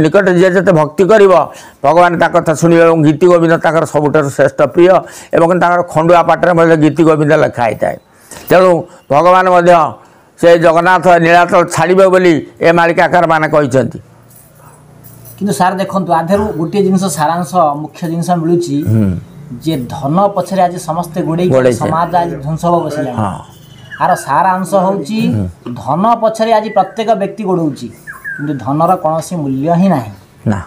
ନିକଟରେ ଯିଏ ଯେତେ ଭକ୍ତି କରିବ, ଭଗବାନ ତା କଥା ଶୁଣିବେ। ଏବଂ ଗୀତି ଗୋବିନ୍ଦ ତାଙ୍କର ସବୁଠାରୁ ଶ୍ରେଷ୍ଠ ପ୍ରିୟ, ଏବଂ ତାଙ୍କର ଖଣ୍ଡୁଆ ପାଠରେ ମଧ୍ୟ ଗୀତି ଗୋବିନ୍ଦ ଲେଖା ହେଇଥାଏ। ତେଣୁ ଭଗବାନ ମଧ୍ୟ ସେ ଜଗନ୍ନାଥ ନୀଳାଚଳ ଛାଡ଼ିବେ ବୋଲି ଏ ମାଳିକାକାର ମାନେ କହିଛନ୍ତି। କିନ୍ତୁ ସାର୍ ଦେଖନ୍ତୁ, ଆଧରୁ ଗୋଟିଏ ଜିନିଷ ସାରାଂଶ ମୁଖ୍ୟ ଜିନିଷ ମିଳୁଛି ଯେ ଧନ ପଛରେ ଆଜି ସମସ୍ତେ ଗୋଡ଼େଇ ସମାଜ ଆଜି ଧ୍ୱଂସ ହବାକୁ ବସିଲାଣି। ଆର ସାରାଂଶ ହେଉଛି ଧନ ପଛରେ ଆଜି ପ୍ରତ୍ୟେକ ବ୍ୟକ୍ତି ଗୋଡ଼ଉଛି। କିନ୍ତୁ ଧନର କୌଣସି ମୂଲ୍ୟ ହିଁ ନାହିଁ। ନା,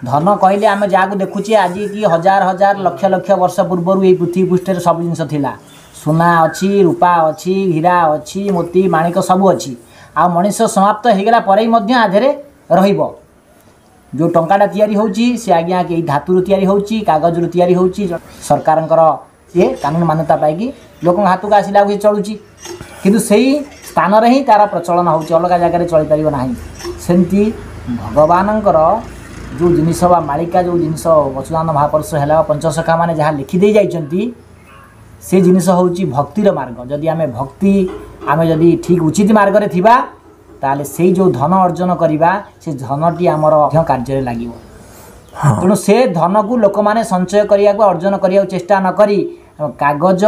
ଧନ କହିଲେ ଆମେ ଯାହାକୁ ଦେଖୁଛେ ଆଜି କି ହଜାର ହଜାର ଲକ୍ଷ ଲକ୍ଷ ବର୍ଷ ପୂର୍ବରୁ ଏଇ ପୃଥିବୀ ପୃଷ୍ଠରେ ସବୁ ଜିନିଷ ଥିଲା। ସୁନା ଅଛି, ରୂପା ଅଛି, ହୀରା ଅଛି, ମୋତି ମାଣିକ ସବୁ ଅଛି। ଆଉ ମଣିଷ ସମାପ୍ତ ହେଇଗଲା ପରେ ବି ମଧ୍ୟ ଆଧରେ ରହିବ। ଯେଉଁ ଟଙ୍କାଟା ତିଆରି ହେଉଛି ସେ ଆଜ୍ଞା ଏଇ ଧାତୁରୁ ତିଆରି ହେଉଛି, କାଗଜରୁ ତିଆରି ହେଉଛି। ସରକାରଙ୍କର ସିଏ କାନୁନ ମାନ୍ୟତା ପାଇକି ଲୋକଙ୍କ ହାତକୁ ଆସିଲା ବେଳକୁ ସେ ଚଳୁଛି, କିନ୍ତୁ ସେଇ ସ୍ଥାନରେ ହିଁ ତା'ର ପ୍ରଚଳନ ହେଉଛି, ଅଲଗା ଜାଗାରେ ଚଳିପାରିବ ନାହିଁ। ସେମିତି ଭଗବାନଙ୍କର ଯେଉଁ ଜିନିଷ ବା ମାଳିକା ଯେଉଁ ଜିନିଷ ଅଚ୍ୟୁତାନନ୍ଦ ମହାପୁରୁଷ ହେଲା ବା ପଞ୍ଚସଖା ମାନେ ଯାହା ଲେଖିଦେଇ ଯାଇଛନ୍ତି, ସେ ଜିନିଷ ହେଉଛି ଭକ୍ତିର ମାର୍ଗ। ଯଦି ଆମେ ଭକ୍ତି ଆମେ ଯଦି ଠିକ୍ ଉଚିତ ମାର୍ଗରେ ଥିବା, ତାହେଲେ ସେଇ ଯେଉଁ ଧନ ଅର୍ଜନ କରିବା ସେ ଧନଟି ଆମର ମଧ୍ୟ କାର୍ଯ୍ୟରେ ଲାଗିବ। ତେଣୁ ସେ ଧନକୁ ଲୋକମାନେ ସଞ୍ଚୟ କରିବାକୁ ଅର୍ଜନ କରିବାକୁ ଚେଷ୍ଟା ନ କରି କାଗଜ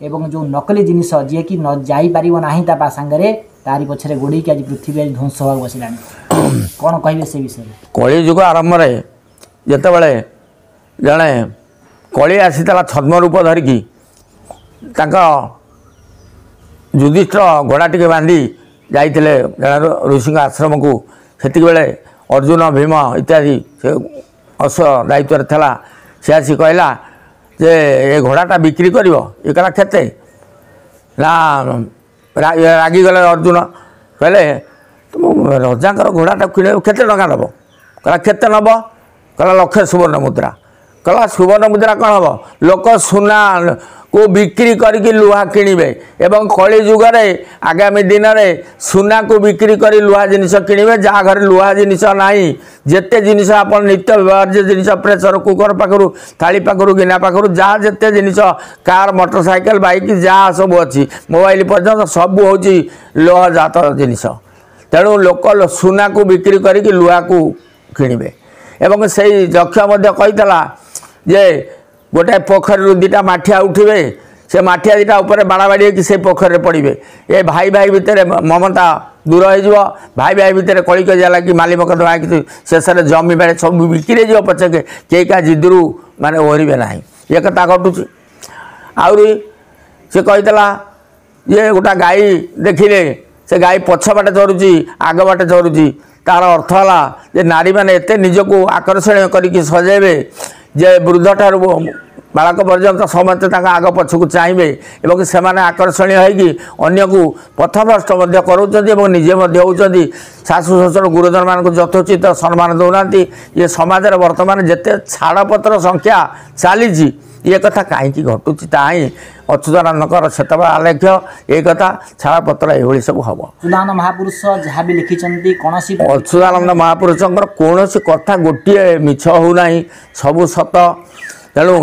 ଏବଂ ଯେଉଁ ନକଲି ଜିନିଷ ଯିଏକି ନ ଯାଇପାରିବ ନାହିଁ ତା ସାଙ୍ଗରେ, ତାରି ପଛରେ ଗୋଡ଼େଇକି ଆଜି ପୃଥିବୀ ଆଜି ଧ୍ୱଂସ ହେବାକୁ ବସିଲାଣି। କ'ଣ କହିବେ ସେ ବିଷୟରେ? କଳିଯୁଗ ଆରମ୍ଭରେ ଯେତେବେଳେ ଜଣେ କଳି ଆସିଥିଲା ଛଦ୍ମ ରୂପ ଧରିକି, ତାଙ୍କ ଯୁଧିଷ୍ଠିର ଘୋଡ଼ା ଟିକେ ବାନ୍ଧି ଯାଇଥିଲେ ଜଣେ ଋଷିଙ୍କ ଆଶ୍ରମକୁ। ସେତିକିବେଳେ ଅର୍ଜୁନ, ଭୀମ ଇତ୍ୟାଦି ସେ ଅଶ୍ୱ ଦାୟିତ୍ୱରେ ଥିଲା। ସେ ଆସି କହିଲା ଯେ ଏ ଘୋଡ଼ାଟା ବିକ୍ରି କରିବ? ଏ କହିଲା କେତେ? ନା, ରାଗିଗଲେ ଅର୍ଜୁନ, କହିଲେ ତୁମ ରଜାଙ୍କର ଘୋଡ଼ାଟା କିଣିବ, କେତେ ଟଙ୍କା ନେବ? କହିଲା କେତେ ନେବ? କହିଲା ଲକ୍ଷେ ସୁବର୍ଣ୍ଣ ମୁଦ୍ରା। କହିଲା ସୁବର୍ଣ୍ଣ ମୁଦ୍ରା କ'ଣ ହେବ? ଲୋକ ସୁନାକୁ ବିକ୍ରି କରିକି ଲୁହା କିଣିବେ ଏବଂ କଳି ଯୁଗରେ ଆଗାମୀ ଦିନରେ ସୁନାକୁ ବିକ୍ରି କରି ଲୁହା ଜିନିଷ କିଣିବେ। ଯାହା ଘରେ ଲୁହା ଜିନିଷ ନାହିଁ, ଯେତେ ଜିନିଷ ଆପଣ ନିତ୍ୟ ବ୍ୟବହାର୍ଯ୍ୟ ଜିନିଷ, ପ୍ରେସର କୁକର ପାଖରୁ, ଥାଳି ପାଖରୁ, ଗିନା ପାଖରୁ, ଯାହା ଯେତେ ଜିନିଷ, କାର୍, ମୋଟର ସାଇକେଲ, ବାଇକ୍, ଯାହା ସବୁ ଅଛି, ମୋବାଇଲ ପର୍ଯ୍ୟନ୍ତ ସବୁ ହେଉଛି ଲୁହାଜାତ ଜିନିଷ। ତେଣୁ ଲୋକ ସୁନାକୁ ବିକ୍ରି କରିକି ଲୁହାକୁ କିଣିବେ। ଏବଂ ସେଇ ଯକ୍ଷ ମଧ୍ୟ କହିଥିଲା ଯେ ଗୋଟେ ପୋଖରୀରୁ ଦୁଇଟା ମାଠିଆ ଉଠିବେ, ସେ ମାଠିଆ ଦୁଇଟା ଉପରେ ବାଡ଼ାବାଡ଼ି ହେଇକି ସେଇ ପୋଖରୀରେ ପଡ଼ିବେ। ଏ ଭାଇ ଭାଇ ଭିତରେ ମମତା ଦୂର ହେଇଯିବ, ଭାଇ ଭାଇ ଭିତରେ କଳିକଜିଆ ଲାଗି ମାଲି ମକଦ୍ଦମା ହେଇକି ଶେଷରେ ଜମି ବାଡ଼ି ସବୁ ବିକ୍ରି ହେଇଯିବ ପଛକେ କେହି କାହା ଜିଦ୍ରୁ ମାନେ ଓହରିବେ ନାହିଁ। ଏ କଥା ଘଟୁଛି। ଆହୁରି ସେ କହିଥିଲା ଯେ ଗୋଟା ଗାଈ ଦେଖିଲେ ସେ ଗାଈ ପଛ ବାଟେ ଚରୁଛି, ଆଗ ବାଟେ ଚରୁଛି, ତାର ଅର୍ଥ ହେଲା ଯେ ନାରୀମାନେ ଏତେ ନିଜକୁ ଆକର୍ଷଣୀୟ କରିକି ସଜେଇବେ ଯେ ବୃଦ୍ଧଠାରୁ ବାଳକ ପର୍ଯ୍ୟନ୍ତ ସମସ୍ତେ ତାଙ୍କ ଆଗ ପଛକୁ ଚାହିଁବେ ଏବଂ ସେମାନେ ଆକର୍ଷଣୀୟ ହେଇକି ଅନ୍ୟକୁ ପଥଭ୍ରଷ୍ଟ ମଧ୍ୟ କରାଉଛନ୍ତି ଏବଂ ନିଜେ ମଧ୍ୟ ହେଉଛନ୍ତି। ଶାଶୁ ଶ୍ୱଶୁର ଗୁରୁଜନମାନଙ୍କୁ ଯଥୋଚିତ ସମ୍ମାନ ଦେଉନାହାନ୍ତି। ଇଏ ସମାଜରେ ବର୍ତ୍ତମାନ ଯେତେ ଛାଡ଼ପତ୍ର ସଂଖ୍ୟା ଚାଲିଛି, ଇଏ କଥା କାହିଁକି ଘଟୁଛି ତାହା ହିଁ ଅଚ୍ୟୁତାନନ୍ଦଙ୍କର ସେତେବେଳେ ଆଲେଖ୍ୟ। ଏଇ କଥା ଛାଡ଼ପତ୍ର ଏଇଭଳି ସବୁ ହେବ। ଅଚ୍ୟୁତାନନ୍ଦ ମହାପୁରୁଷ ଯାହା ବି ଲେଖିଛନ୍ତି କୌଣସି ଅଚ୍ୟୁତାନନ୍ଦ ମହାପୁରୁଷଙ୍କର କୌଣସି କଥା ଗୋଟିଏ ମିଛ ହେଉନାହିଁ, ସବୁ ସତ। ତେଣୁ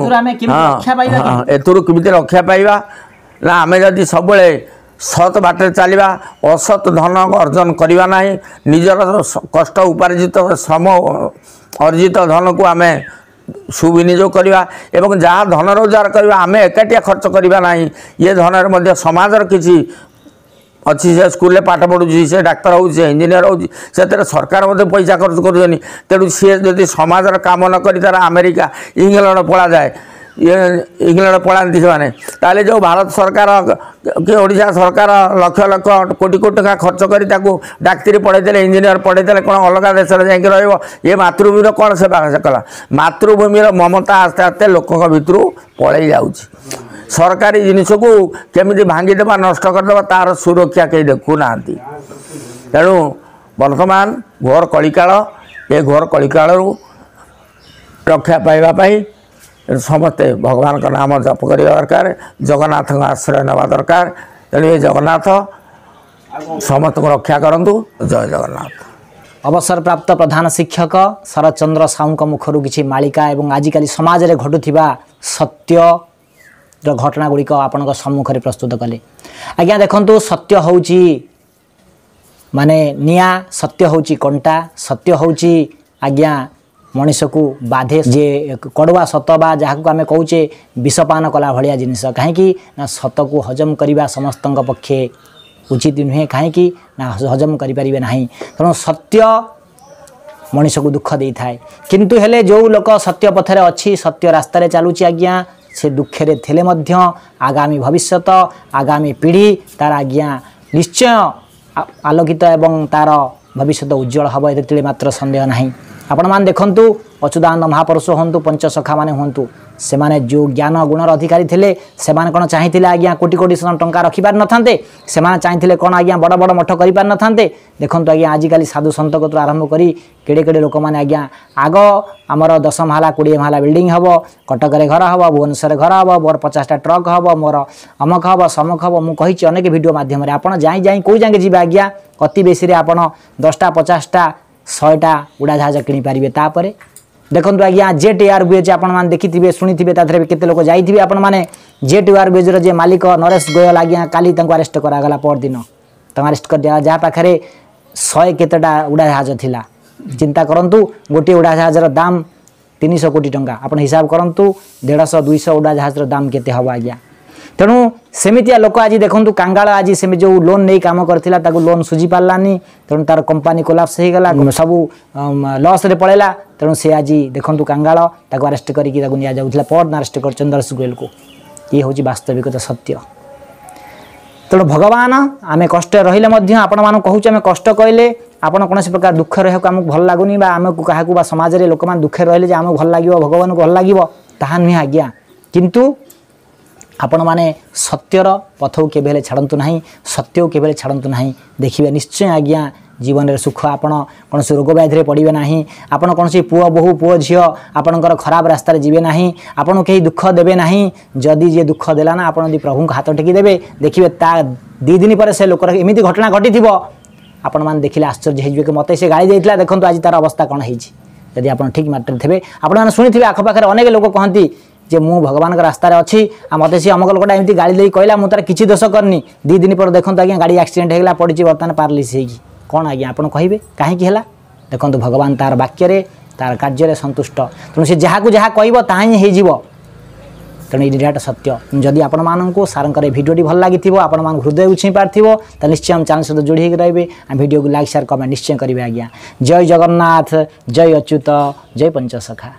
ଏଥିରୁ କେମିତି ରକ୍ଷା ପାଇବା ନା, ଆମେ ଯଦି ସବୁବେଳେ ସତ୍ ବାଟରେ ଚାଲିବା, ଅସତ୍ ଧନ ଅର୍ଜନ କରିବା ନାହିଁ, ନିଜର କଷ୍ଟ ଉପାର୍ଜିତ ଶ୍ରମ ଅର୍ଜିତ ଧନକୁ ଆମେ ସୁବିନିଯୋଗ କରିବା ଏବଂ ଯାହା ଧନ ରୋଜଗାର କରିବା ଆମେ ଏକାଟିଆ ଖର୍ଚ୍ଚ କରିବା ନାହିଁ। ଇଏ ଧନରେ ମଧ୍ୟ ସମାଜର କିଛି ଅଛି, ସେ ସ୍କୁଲରେ ପାଠ ପଢ଼ୁଛି, ସେ ଡାକ୍ତର ହେଉଛି, ସେ ଇଞ୍ଜିନିୟର ହେଉଛି, ସେଥିରେ ସରକାର ମଧ୍ୟ ପଇସା ଖର୍ଚ୍ଚ କରୁଛନ୍ତି। ତେଣୁ ସିଏ ଯଦି ସମାଜର କାମ ନ କରି ତାର ଆମେରିକା, ଇଂଲଣ୍ଡ ପଳାଯାଏ, ଇଏ ଇଂଲଣ୍ଡ ପଳାନ୍ତି ସେମାନେ, ତାହେଲେ ଯେଉଁ ଭାରତ ସରକାର କି ଓଡ଼ିଶା ସରକାର ଲକ୍ଷ ଲକ୍ଷ କୋଟି କୋଟି ଟଙ୍କା ଖର୍ଚ୍ଚ କରି ତାକୁ ଡାକ୍ତରୀ ପଢ଼େଇଦେଲେ, ଇଞ୍ଜିନିୟର ପଢ଼େଇଦେଲେ, କ'ଣ ଅଲଗା ଦେଶରେ ଯାଇକି ରହିବ? ଏ ମାତୃଭୂମିର କ'ଣ ସେବା କଲା? ମାତୃଭୂମିର ମମତା ଆସ୍ତେ ଆସ୍ତେ ଲୋକଙ୍କ ଭିତରୁ ପଳେଇ ଯାଉଛି। ସରକାରୀ ଜିନିଷକୁ କେମିତି ଭାଙ୍ଗିଦେବା, ନଷ୍ଟ କରିଦେବା, ତାର ସୁରକ୍ଷା କେହି ଦେଖୁନାହାନ୍ତି। ତେଣୁ ବର୍ତ୍ତମାନ ଘୋର କଳିକାଳ, ଏ ଘୋର କଳିକାଳରୁ ରକ୍ଷା ପାଇବା ପାଇଁ ସମସ୍ତେ ଭଗବାନଙ୍କ ନାମ ଜପ କରିବା ଦରକାର, ଜଗନ୍ନାଥଙ୍କ ଆଶ୍ରୟ ନେବା ଦରକାର। ତେଣୁ ଏ ଜଗନ୍ନାଥ ସମସ୍ତଙ୍କୁ ରକ୍ଷା କରନ୍ତୁ। ଜୟ ଜଗନ୍ନାଥ। ଅବସରପ୍ରାପ୍ତ ପ୍ରଧାନ ଶିକ୍ଷକ ଶରତ ଚନ୍ଦ୍ର ସାହୁଙ୍କ ମୁଖରୁ କିଛି ମାଳିକା ଏବଂ ଆଜିକାଲି ସମାଜରେ ଘଟୁଥିବା ସତ୍ୟର ଘଟଣା ଗୁଡ଼ିକ ଆପଣଙ୍କ ସମ୍ମୁଖରେ ପ୍ରସ୍ତୁତ କଲେ। ଆଜ୍ଞା ଦେଖନ୍ତୁ, ସତ୍ୟ ହେଉଛି ମାନେ ନିଆଁ, ସତ୍ୟ ହେଉଛି କଣ୍ଟା, ସତ୍ୟ ହେଉଛି ଆଜ୍ଞା ମଣିଷକୁ ବାଧେ, ଯେ କଡ଼ୁଆ ସତ ବା ଯାହାକୁ ଆମେ କହୁଛେ ବିଷପାନ କଲା ଭଳିଆ ଜିନିଷ। କାହିଁକି ନା ସତକୁ ହଜମ କରିବା ସମସ୍ତଙ୍କ ପକ୍ଷେ ଉଚିତ ନୁହେଁ, କାହିଁକି ନା ହଜମ କରିପାରିବେ ନାହିଁ। ତେଣୁ ସତ୍ୟ ମଣିଷକୁ ଦୁଃଖ ଦେଇଥାଏ, କିନ୍ତୁ ହେଲେ ଯେଉଁ ଲୋକ ସତ୍ୟ ପଥରେ ଅଛି, ସତ୍ୟ ରାସ୍ତାରେ ଚାଲୁଛି ଆଜ୍ଞା, ସେ ଦୁଃଖରେ ଥିଲେ ମଧ୍ୟ ଆଗାମୀ ଭବିଷ୍ୟତ, ଆଗାମୀ ପିଢ଼ି ତାର ଆଜ୍ଞା ନିଶ୍ଚୟ ଆଲୋକିତ ଏବଂ ତାର ଭବିଷ୍ୟତ ଉଜ୍ଜଳ ହେବ, ଏଥିରେ ମାତ୍ର ସନ୍ଦେହ ନାହିଁ। ଆପଣମାନେ ଦେଖନ୍ତୁ, ଅଚ୍ୟୁତାନନ୍ଦ ମହାପୁରୁଷ ହୁଅନ୍ତୁ, ପଞ୍ଚସଖାମାନେ ହୁଅନ୍ତୁ, ସେମାନେ ଯେଉଁ ଜ୍ଞାନ ଗୁଣର ଅଧିକାରୀ ଥିଲେ, ସେମାନେ କ'ଣ ଚାହିଁଥିଲେ ଆଜ୍ଞା କୋଟି କୋଟି ଟଙ୍କା ରଖିପାରିନଥାନ୍ତେ? ସେମାନେ ଚାହିଁଥିଲେ କ'ଣ ଆଜ୍ଞା ବଡ଼ ବଡ଼ ମଠ କରିପାରିନଥାନ୍ତେ? ଦେଖନ୍ତୁ ଆଜ୍ଞା, ଆଜିକାଲି ସାଧୁ ସନ୍ଥ କତରୁ ଆରମ୍ଭ କରି କେଡ଼େ କେଡ଼େ ଲୋକମାନେ ଆଜ୍ଞା, ଆଗ ଆମର 10 ମହଲା 20 ମହଲା ବିଲ୍ଡିଂ ହେବ, କଟକରେ ଘର ହେବ, ଭୁବନେଶ୍ୱରରେ ଘର ହେବ, ମୋର 50ଟା ଟ୍ରକ୍ ହେବ, ମୋର ଅମକ ହେବ, ସମକ ହେବ। ମୁଁ କହିଛି ଅନେକ ଭିଡ଼ିଓ ମାଧ୍ୟମରେ, ଆପଣ ଯାଇ ଯାଇ କେଉଁ ଯାକେ ଯିବେ ଆଜ୍ଞା? ଅତି ବେଶୀରେ ଆପଣ 10ଟା 50ଟା 100ଟା ଉଡ଼ାଜାହାଜ କିଣିପାରିବେ। ତାପରେ ଦେଖନ୍ତୁ ଆଜ୍ଞା, ଜେଟ୍ ଏୟାରୱେଜ୍ ଆପଣମାନେ ଦେଖିଥିବେ, ଶୁଣିଥିବେ, ତା ଦେହରେ କେତେ ଲୋକ ଯାଇଥିବେ ଆପଣମାନେ। ଜେଟ୍ ଏୟାରୱେଜ୍ର ଯେ ମାଲିକ ନରେଶ ଗୋୟଲ ଆଜ୍ଞା, କାଲି ତାଙ୍କୁ ଆରେଷ୍ଟ କରାଗଲା, ପରଦିନ ତାଙ୍କୁ ଆରେଷ୍ଟ କରିଦିଆଗଲା, ଯାହା ପାଖରେ 100 କେତେଟା ଉଡ଼ାଜାହାଜ ଥିଲା। ଚିନ୍ତା କରନ୍ତୁ, ଗୋଟିଏ ଉଡ଼ାଜାହାଜର ଦାମ 300 କୋଟି ଟଙ୍କା। ଆପଣ ହିସାବ କରନ୍ତୁ, 150 200 ଉଡ଼ାଜାହାଜର ଦାମ କେତେ ହେବ ଆଜ୍ଞା? ତେଣୁ ସେମିତିଆ ଲୋକ ଆଜି ଦେଖନ୍ତୁ କାଙ୍ଗାଳ। ଆଜି ସେମିତି ଯେଉଁ ଲୋନ୍ ନେଇ କାମ କରିଥିଲା, ତାକୁ ଲୋନ୍ ସୁଝି ପାରିଲାନି, ତେଣୁ ତାର କମ୍ପାନୀ କୋଲାପ୍ସ ହେଇଗଲା, ସବୁ ଲସ୍ରେ ପଳେଇଲା। ତେଣୁ ସେ ଆଜି ଦେଖନ୍ତୁ କାଙ୍ଗାଳ, ତାକୁ ଆରେଷ୍ଟ କରିକି ତାକୁ ନିଆଯାଉଥିଲା। ପରଦିନ ଆରେଷ୍ଟ କରିଛନ୍ତି ନରେଶ ଗୋଏଲକୁ। ଇଏ ହେଉଛି ବାସ୍ତବିକତା ସତ୍ୟ। ତେଣୁ ଭଗବାନ, ଆମେ କଷ୍ଟରେ ରହିଲେ ମଧ୍ୟ ଆପଣମାନଙ୍କୁ କହୁଛୁ, ଆମେ କଷ୍ଟ କହିଲେ ଆପଣ କୌଣସି ପ୍ରକାର ଦୁଃଖ ରହିବାକୁ ଆମକୁ ଭଲ ଲାଗୁନି, ବା ଆମକୁ କାହାକୁ ବା ସମାଜରେ ଲୋକମାନେ ଦୁଃଖରେ ରହିଲେ ଯେ ଆମକୁ ଭଲ ଲାଗିବ, ଭଗବାନଙ୍କୁ ଭଲ ଲାଗିବ, ତାହା ନୁହେଁ ଆଜ୍ଞା। କିନ୍ତୁ ଆପଣମାନେ ସତ୍ୟର ପଥକୁ କେବେ ହେଲେ ଛାଡ଼ନ୍ତୁ ନାହିଁ, ସତ୍ୟକୁ କେବେ ହେଲେ ଛାଡ଼ନ୍ତୁ ନାହିଁ। ଦେଖିବେ ନିଶ୍ଚୟ ଆଜ୍ଞା ଜୀବନରେ ସୁଖ, ଆପଣ କୌଣସି ରୋଗ ବ୍ୟାଧିରେ ପଡ଼ିବେ ନାହିଁ, ଆପଣ କୌଣସି ପୁଅ ବୋହୂ ପୁଅ ଝିଅ ଆପଣଙ୍କର ଖରାପ ରାସ୍ତାରେ ଯିବେ ନାହିଁ, ଆପଣଙ୍କୁ କେହି ଦୁଃଖ ଦେବେ ନାହିଁ। ଯଦି ଯିଏ ଦୁଃଖ ଦେଲା ନା, ଆପଣ ଯଦି ପ୍ରଭୁଙ୍କ ହାତ ଟେକି ଦେବେ, ଦେଖିବେ ତା 2 ଦିନ ପରେ ସେ ଲୋକର ଏମିତି ଘଟଣା ଘଟିଥିବ, ଆପଣମାନେ ଦେଖିଲେ ଆଶ୍ଚର୍ଯ୍ୟ ହେଇଯିବେ କି ମୋତେ ସେ ଗାଳି ଦେଇଥିଲା, ଦେଖନ୍ତୁ ଆଜି ତାର ଅବସ୍ଥା କ'ଣ ହେଇଛି। ଯଦି ଆପଣ ଠିକ୍ ମାତ୍ରାରେ ଥିବେ, ଆପଣମାନେ ଶୁଣିଥିବେ ଆଖପାଖରେ ଅନେକ ଲୋକ କହନ୍ତି ଯେ ମୁଁ ଭଗବାନଙ୍କ ରାସ୍ତାରେ ଅଛି, ଆଉ ମୋତେ ସେ ଅମକ ଲୋକଟା ଏମିତି ଗାଳି ଦେଇ କହିଲା, ମୁଁ ତାର କିଛି ଦୋଷ କରିନି। 2 ଦିନ ପରେ ଦେଖନ୍ତୁ ଆଜ୍ଞା, ଗାଡ଼ି ଆକ୍ସିଡେଣ୍ଟ ହେଇଗଲା, ପଡ଼ିଛି ବର୍ତ୍ତମାନ ପାରାଲିସିସ୍ ହେଇକି। କ'ଣ ଆଜ୍ଞା ଆପଣ କହିବେ କାହିଁକି ହେଲା? ଦେଖନ୍ତୁ, ଭଗବାନ ତାର ବାକ୍ୟରେ ତାର କାର୍ଯ୍ୟରେ ସନ୍ତୁଷ୍ଟ, ତେଣୁ ସେ ଯାହାକୁ ଯାହା କହିବ ତାହା ହିଁ ହେଇଯିବ। ତେଣୁ ଏଇ ନିରାଟ ସତ୍ୟ। ଯଦି ଆପଣମାନଙ୍କୁ ସାର୍ଙ୍କର ଏ ଭିଡ଼ିଓଟି ଭଲ ଲାଗିଥିବ, ଆପଣମାନଙ୍କୁ ହୃଦୟକୁ ଛୁଇଁ ପାରିଥିବ, ତାହେଲେ ନିଶ୍ଚୟ ଆମ ଚ୍ୟାନେଲ୍ ସହିତ ଯୋଡ଼ି ହେଇକି ରହିବେ, ଆମ ଭିଡ଼ିଓକୁ ଲାଇକ୍, ସେୟାର, କମେଣ୍ଟ ନିଶ୍ଚୟ କରିବେ ଆଜ୍ଞା। ଜୟ ଜଗନ୍ନାଥ, ଜୟ ଅଚ୍ୟୁତ, ଜୟ ପଞ୍ଚସଖା।